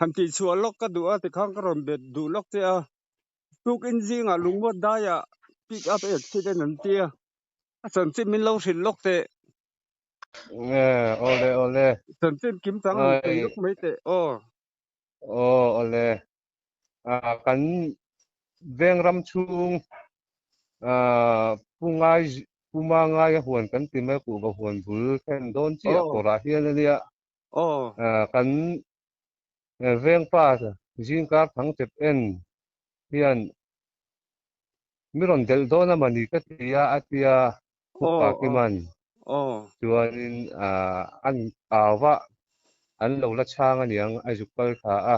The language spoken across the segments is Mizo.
Han tih chhuah lawk ka duh a tikhan ka rawn bet duh lawk che a, tukin zingah lungmuat daiah pick up accident an tia, a chanchin min lo hrilh lawk teh. Awle awle. Chanchin kim chang han sawi lawk mai teh aw. Aw awle. Kan veng ram chhung Pu Ngai Pu Mangaia huan kan ti mai kuhva huan bul thlen dawn chiah kawrah hian a nia. Kan vengpa zingkar thang chep en hian mi rawn delh dawn a mani ka ti a, a tia Upa Kiman chuanin an au va, an lo la chhang aniang a zuk kal thla a.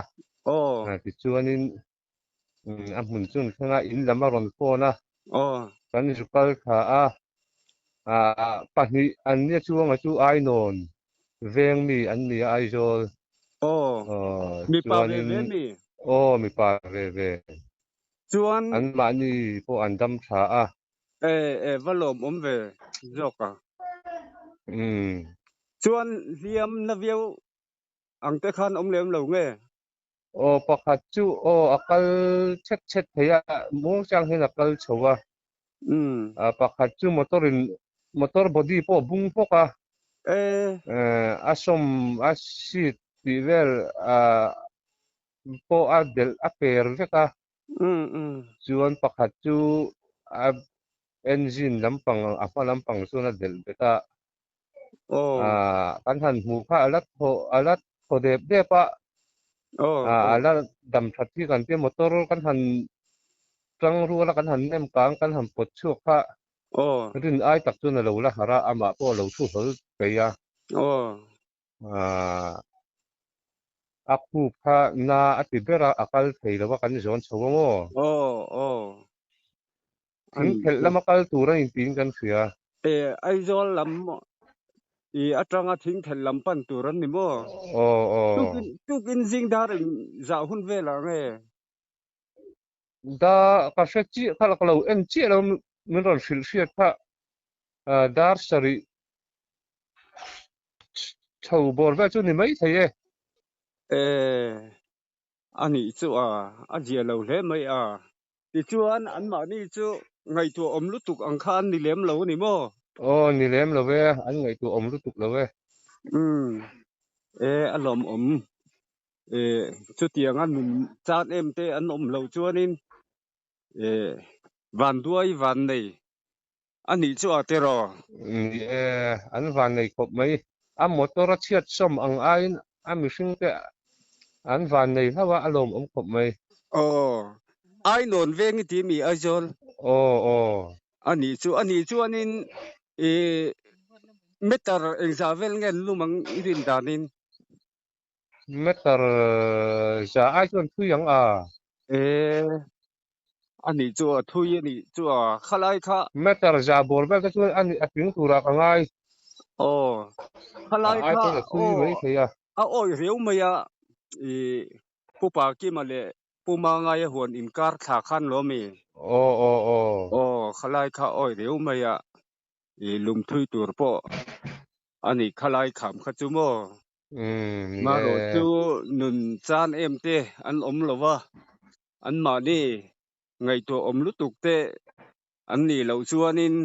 Tichuanin a hmun chun thleng a in lam a rawn phone a, kan zuk kal thla a, pahnih an nia chuanga chu Ainawn veng mi an ni a Aizawl. Mipa ve ve mi? Aw mipa ve ve. Chuan an mahni pawh an dam tha a. E e va lawm awm ve zawk a. Chuan hliam na viau ang te khan awm lem lo nge? Aw pakhat chu aw a kal chhet chhet thei a, muangchang hian a kal chho a. Pakhat chu motor in motor body pawh a bung bawk a. A sawm a seat tih vel pawh a delh a per vek a. Chuan pakhat chu a engine lampang a hma lampang chuan a delh bet a. Kan han hmuh kha a la thaw a la thaw dep dep a. A la dam that hi kan tia motor kan han tang rual a kan han nem kang kan han pawt chhuak kha rin ai tak chuan a lo la harh a amah pawh a lo thu hlawl thei a. A khup kha na a ti ber a, a kal thei lo a kan zawn chho ang aw. Aw aw. Thing phelh lama kal tur a intiin kan hria. E Aizawl lam i atanga thing phelh lam pan tur an ni maw? Aw aw. Tukin tukin zing dar in zah hun vel ang e. Da ka hre chiah kha ka lo en chiah lo min rawn hrilh hriat kha dar sarih chho bawr vel chu ni mai thei e. E a nih chu a a zia lo hle mai a. Tichuan anmahni chu ngaihtuah awm lutuk ang kha an ni lem lo a ni maw? Aw ni lem lo e, an ngaihtuah awm lutuk lo e. Umm e a lawmawm. Eh chutianga nun chan em te an awm loh chuanin eh van duai van nei a nih chu a tiraw? Ni e, an van nei khawp mai. A motor a chhiat sawm ang aiin a mihring te an van nei hlauh a, a lawmawm khawp mai. Aw, Ainawn veng i ti mi Aizawl? Aw, aw. A nih chu, a nih chuanin eh meter engzah vel nge an lum ang i rin danin? Meter za ai chuan thui ang a. E, a nih chu a thui a nih chu a khalai kha. Meter za bawr vel te chuan a nih a tling turah ka ngai. Aw, khalai A ai kha pawn a thui aw mai thei a. A awih riau mai a, i Pu Pakima leh Pu Mangaia huan inkar thla khan lo mi? Aw aw aw. Aw, khalai kha awih riau mai a, i lungthui tur pawh a nih khalai kham kha chu maw? Marawh chu nun chan em te an awm lo va, anmahni ngaihtuah awm lutuk te an nih loh chuanin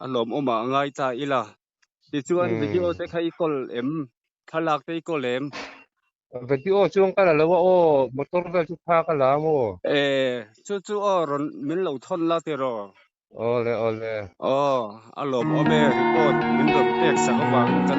a lawmawmah a ngai ta ila. Tichuan video te kha i kawl em? Thlalak te i kawl em? Video chuan ka la lo a aw, motor vel chu thla ka la maw? E, chu chu aw rawn min lo thawn la tiraw? Awle awle. Aw, a lawmawm e, report min rawn pek sak avangin kan.